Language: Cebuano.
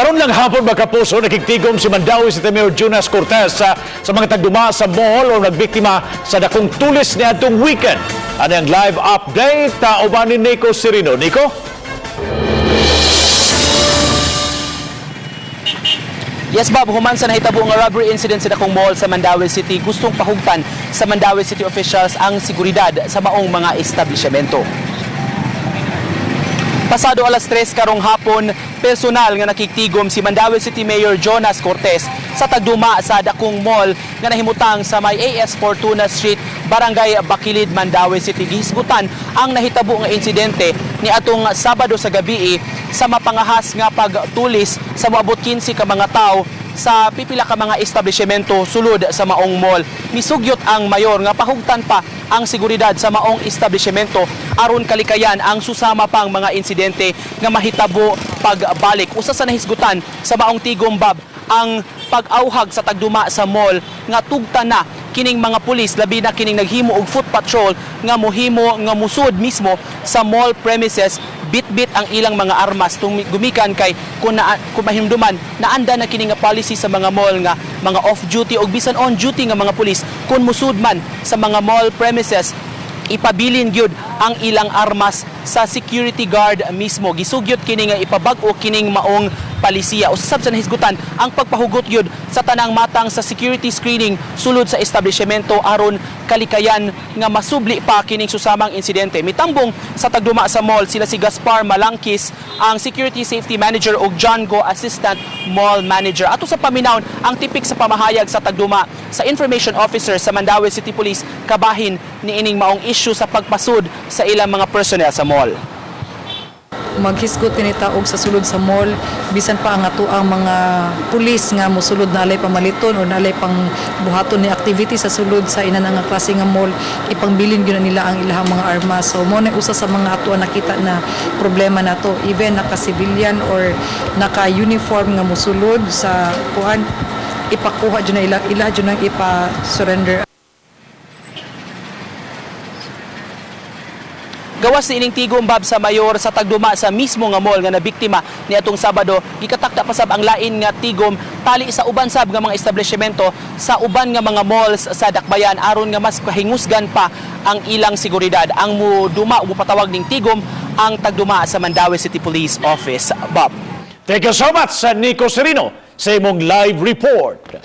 Karon lang hapon, mga kapuso, nakigtigom si Mandaue City Mayor Jonas Cortes sa mga tagduma sa mall o nagbiktima sa dakong tulis niadtong weekend. Ano ang live update? Uban ni Nico Serino. Nico? Yes, Bob, human sa nahitabo nga robbery incident sa dakong mall sa Mandaue City, gustong pahugtan sa Mandaue City officials ang seguridad sa maong mga establishmento. Pasado alas 3 karong hapon, personal nga nakigtigom si Mandaue City Mayor Jonas Cortes sa tagduma sa dakong mall nga nahimutang sa may AS Fortuna Street, Barangay Bakilid, Mandaue City. Gihisgutan ang nahitabo nga insidente ni atong Sabado sa gabi sa mapangahas nga pagtulis sa moabot 15 ka mga tawo sa pipila ka mga establishmento sulod sa maong mall. Misugyot ang mayor nga pahugtan pa ang seguridad sa maong establishmento aron kalikayan ang susama pang mga insidente nga mahitabo pagbalik. Usa sa nahisgutan sa maong tigom, Bob, ang pag-auhag sa tagduma sa mall nga tugta na kining mga pulis, labi na kining naghimo og foot patrol nga mohimo nga musud mismo sa mall premises bitbit ang ilang mga armas gumikan kay kung mahimduman naanda na kini nga policy sa mga mall nga mga off duty og bisan on duty nga mga pulis, kung musud man sa mga mall premises, ipabilin gyud ang ilang armas sa security guard mismo. Gisugyot kini nga ipabag-o kining maong palisiya. Usab sa nahisgutan ang pagpahugot gyud sa tanang matang sa security screening sulod sa establishmento aron kalikayan nga masubli pa kining susamang insidente. Mitambong sa tagduma sa mall sila si Gaspar Malangkis, ang security safety manager, ug John Go, assistant mall manager. Ato sa paminawon ang tipik sa pamahayag sa tagduma sa information officer sa Mandaue City Police kabahin niining maong issue sa pagpasud sa ilang mga personnel sa mall. Maghisgot kini og sa sulod sa mall, bisan pa ang ato ang mga pulis nga mosulod na alay pamaliton o nalay pang buhaton ni activity sa sulod sa ina nga klase nga mall, ipangbilin gyud na nila ang ilahang mga armas. So mo na usa sa mga ato ang nakita na problema nato, even naka civilian or naka uniform nga mosulod sa kuan, ipakuha jud na ila, ila jud nang ipa-surrender. Gawas ni ining tigom, Bob, sa mayor sa tagduma sa mismo nga mall nga nabiktima ni atong Sabado, gikatakda pasab ang lain nga tigom tali sa uban sab nga mga establishmento sa uban nga mga malls sa Dakbayan aron nga mas kahingusgan pa ang ilang seguridad. Ang muduma o mupatawag ning tigom ang tagduma sa Mandaue City Police Office. Bob. Thank you so much sa Nico Serino sa imong live report.